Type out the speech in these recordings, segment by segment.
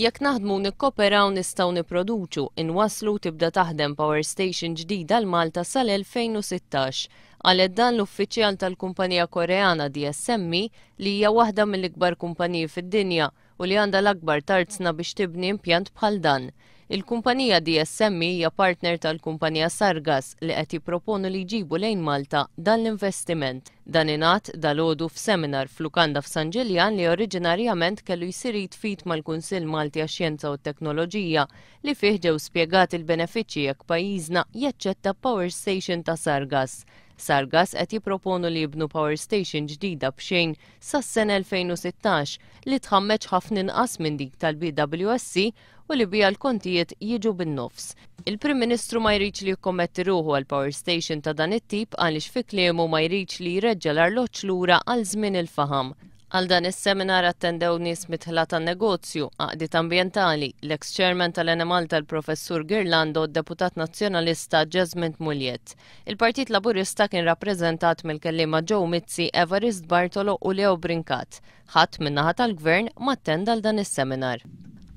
Jekk naħdmu u nikkoperaw nistgħu nipproduċu, inwasslu u tibda taħdem power station ġdida għal Malta sal-2016. Qalet dan l-uffiċjal tal-kumpanija Koreana DSME li hija waħda mill-ikbar kumpaniji fid-dinja u li għandha l-akbar tarzna biex tibni impjant bħal dan. Il-kumpanija DSME hija partner tal-kumpanija Sargas li qed jipproponu li jġibu lejn Malta dan l-investiment. Dan ingħad dalgħodu f'seminar f'lukanda f'San Ġiljan li oriġinarjament kellu jsir id f'id mal-Kunsill Malti għax-Xjenza u t-Teknoloġija li fih ġew spjegati l-benefiċċji jekk pajjiżna jaċċetta power station ta' Sargas. Sargas qed jipproponu li jibnu power station ġdida b'xejn sas-sena 2016 li tħammeġ ħafna inqas minn dik tal-BWSC u li biha l-kontijiet jiġu bin-nofs. Il-Prim Ministru ma jridx li jikkommetti ruħu għal power station ta' dan it-tip għaliex fi kliemu ma jridx li jreġġa' l-arloġġ lura għal żmien il-faħam. Għal dan is-seminar attendew nies midħla tan-negozju, għaqdiet ambjentali, l-eks chairman tal-Enemalta l-Professur Ghirlando u d-Deputat Nazzjonalista Jesmond Mugliett. Il-Partit Laburista kien rappreżentat mill-kelliema Joe Mizzi, Evarist Bartolo u Leo Brincat. Ħadd min-naħa tal-Gvern ma attenda għal dan is-seminar.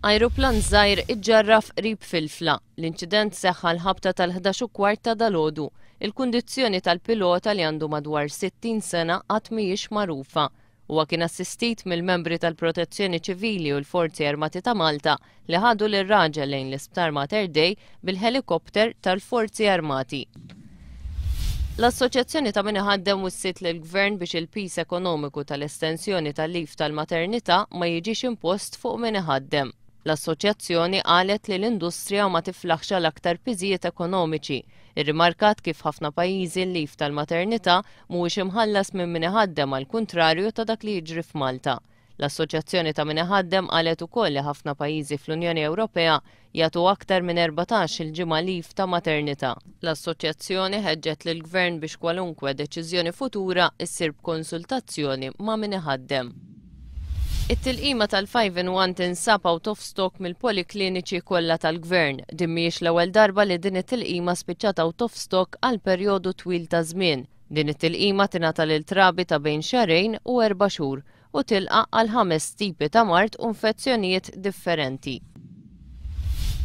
Ajruplan żgħir iġġarraf qrib Filfla. L-inċident seħħ għall-ħabta tal-11 u kwart ta' dalgħodu. Il-kundizzjoni tal-pilota li għandu madwar 60 sena għad mhijiex magħrufa. Huwa kien assistit mill-membri tal-Protezzjoni Ċivili u l-Forzi Armati ta' Malta li ħadu lir-raġel lejn l-Isptar Mater Dei bil-ħelikopter tal-Forzi Armati. L-Assoċjazzjoni ta' Min Iħaddem wissiet lill-Gvern biex il-piż ekonomiku tal-estensjoni tal-leave tal-maternità ma jiġix impost fuq min iħaddem. L-Assoċjazzjoni qalet li l-industrija ma tiflaħx għal aktar piżijiet ekonomiċi. Irrimarkat kif f'ħafna pajjiżi l-leave tal-maternità mhuwiex imħallas minn min iħaddem għall-kuntrarju ta' dak li jiġri f'Malta. L-Assoċjazzjoni ta' Min Iħaddem qalet ukoll li ħafna pajjiżi fl-Unjoni Ewropea jagħtu aktar minn 14 il-ġimgħa leave ta' maternità. L-Assoċjazzjoni ħeġġet lill-Gvern biex kwalunkwe deċiżjoni futura ssir b'konsultazzjoni ma' min iħaddem. It-tilqima tal-five in one tinsab out of stock mill-polikliniċi kollha tal-Gvern. Din mhijiex l-ewwel darba li din it-tilqima spiċċat out of stock għal perjodu twil ta' żmien. Din it-tilqima tingħata lil trabi ta' bejn xahrejn u erba' xhur u tilqa' għal ħames tipi ta' mard u nfezzjonijiet differenti.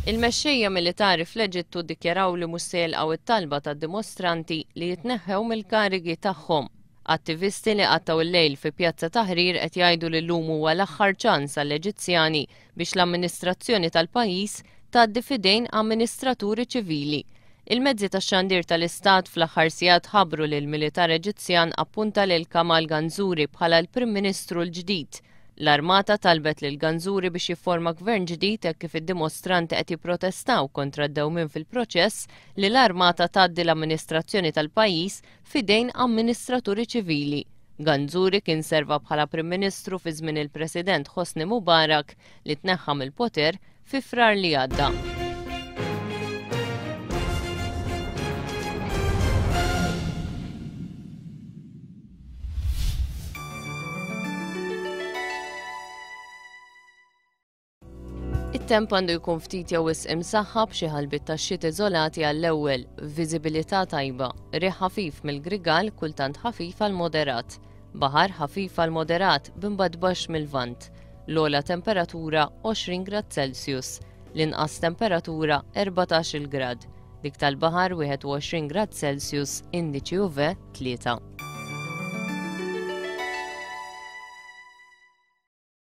Il-mexxejja militari fl-Eġittu ddikjaraw li mhux se jilqgħu t-talba tad-dimostranti li jitneħħew mill-karigi tagħhom. Attivisti li qattgħu l-lejl fi Pjazza Tahrir qed jgħidu li llum huwa l-aħħar ċans għall-Eġizzjani biex l-amministrazzjoni tal-pajjiż tgħaddi f'idejn amministraturi ċivili. Il-mezzi tax-xandir tal-Istat fl-aħħar sigħat ħabbru li l-militar Eġizzjan appunta lil Kamal Ganzouri bħala l-Prim Ministru l-ġdid. L-armata talbet lil Ganzouri biex jifforma gvern ġdid hekk kif id-dimostranti qed jipprotestaw kontra d-dewmien fil-proċess li l-armata tgħaddi l-amministrazzjoni tal-pajjiż f'idejn amministraturi ċivili. Ganzouri kien serva bħala Prim Ministru fi żmien il-President Hosni Mubarak li tneħħa mill-poter fi Frar li għadda. It-temp għandu jkun ftit jew wisq imsaħħab xi ħalbiet tax-xita iżolati għall-ewwel, viżibilità tajba, riħ ħafif mill-Grigal kultant ħafif għal moderat. Baħar ħafif għal moderat b'imbagħad baxx mil-Lvant. L-ogħla temperatura 20 grad Celsius, l-inqas temperatura 14-il grad. Dik tal-baħar 21 grad Celsius, indiċi UV 3.